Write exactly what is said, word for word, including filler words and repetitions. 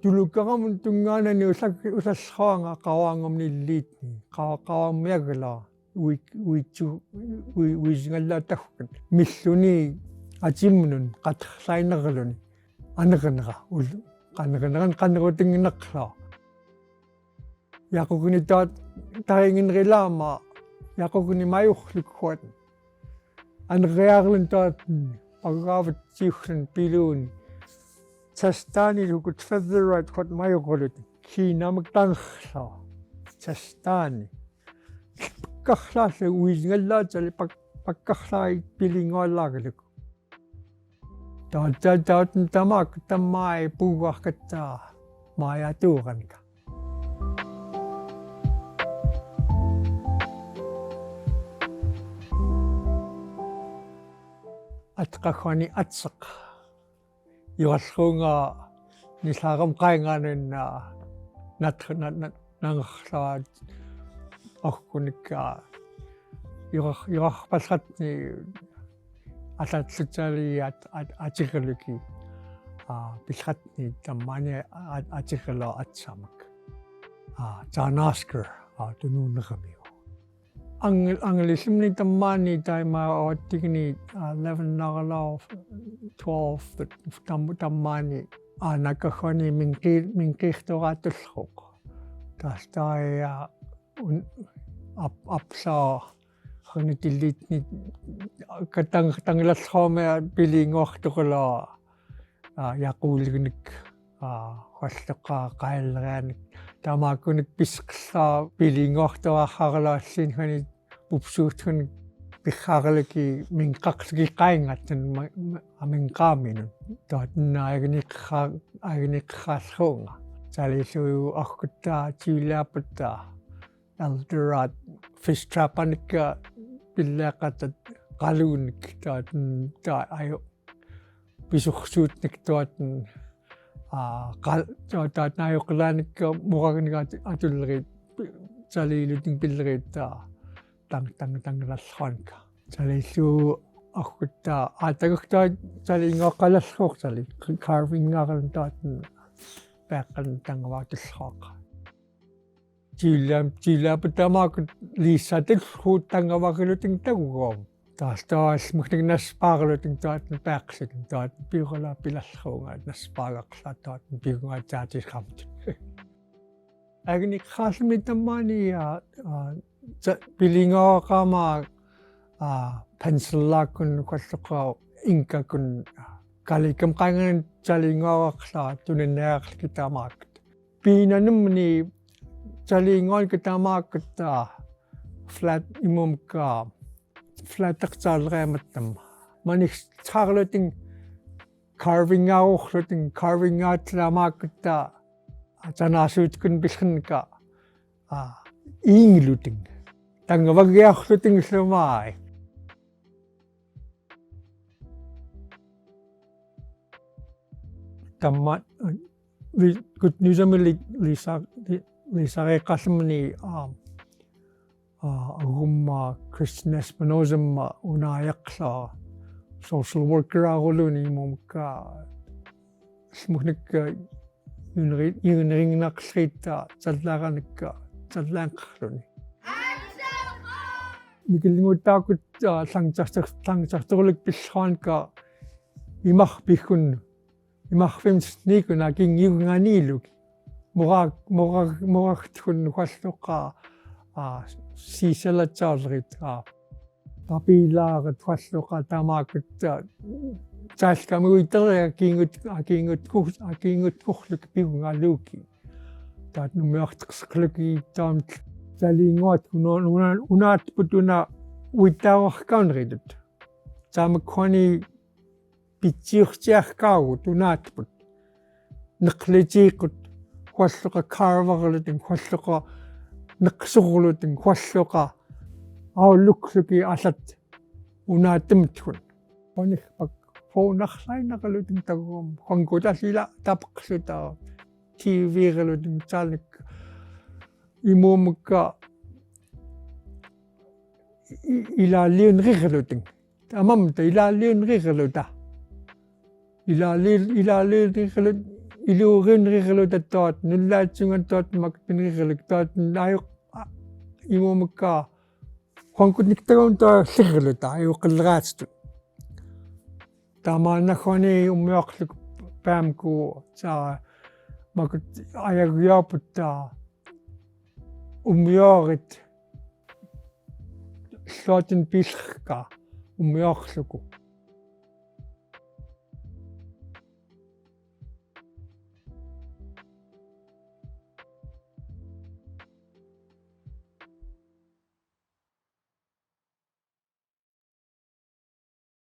Tulukaram tunganan usak usalhonga kawango mnilitni kawa kawa miagla wi wi chu wi wi zingala tahkan milluni atimnun kathlainarluni anrnra ul kanrnran kanrutingnakla. Yaqukni taat taringinrilama yaqukni mayuqlukhuat. Anriarlun taat pagavat tiuhlun pilun. Tastani lukut federal kuat mayuqlut. Kinamak tanghla. Tastani. Pakkahlal uisingallatali pakkahlai pilingoalagluk. Tautautaut tamak tamai puwahkata maya turanka. Atqakhani atsak. Iwalhunga nihlaram qainganin nat nat nangahla ahkunika. Iwah iwahpalhatni Atatlutsali at at atikuluki. Pilhatni tamani at atikulu atsamak. John Oscar tununramiu. Ang ang lismni tamani taima otikni eleven nagala twelve tamani. Anakahoni mingki mingkihtoratulhuk. Tastai un ap apsa. Hanitilitni katang tanglalhome pilingohtukula. Yakuliknik. Hualtuka kailranik tamakunik piskla pilingohtuaharla sinhani pupsuhtunik piharliki mingkakliki kaingatun mingkaminun. Tuatna agnikha agnikhalhunga. Talisu ahkuta tiliaputa. Eldorat fish trap anika pilleqatat qalunik taat ta ayo pisuqsuutnik taat a qal taat ayo qalanik muragnik atulrit taliluting pillrit ta tang tang tang lalhanka. Talisu ahkutta atagukta talingoqalalhuk tali carving ngarlun taat peqan tangawatulhuk. Tila tila petamakut lisa telhut tangawakluting tagom. Taas taas muknik naspagluting taat pekluting taat pigola pilalhunga naspagakla taat pigunga taat ikamut. Agni kasmi tamani a pilinga kama a pencil lakun kwasuka ingka kun kalikam kangan talinga wakla tunen kita mak. Pinanumni talingon kita makta flat imum ka flat tak tal remat tam. Manik charloting carving out loting carving out la makta tanasut kun bilhin ka ingluting tangwag luting lumai. Tamma good news ami lisa lisa re kasmani a agumma Christian Espinosa ma unayakla social worker aguluni mumka smuhnik yunring yunring naklita tadlaranik tadlankrluni. Mikilingutakut tangcahcah tangcahcahlik pilhanka imah pihun imah fimsnikun aking yunganiluki. Murak murak murak tuhun hualluka sisela chalrita. Papilagat hualluka tamakut chalkami uitere akingut akingut kuh akingut kuhluk pigungaluki. Taat numiaktaksaklaki taam talinguat unaatput una witawahkaunritut. Taamakuani pitsiuhtiahkaugut unaatput. Neqlitiikut hualluka karvagluting hualluka neqsurluting hualluka aulukluki allat unaatumtkun. Huanihpak huunaqhlainaqluting tagum huangkutalila tapaqluta T V-rluting tanik imumukka ilaliunrirluting. Tamamta ilaliunrirluta. Ilali ilaliunrirlut Ilo ren rirelot etọt, nulla ituña etọt mak pin rirelot etọt, ayuk, a, imomeka, huangkut niktagon to rirelot, ayuk kelrat tu. Tama nakoni umiok luk pam ku, sa, makut ayag yoput ta umiorit. Sotin pilka umiok luku.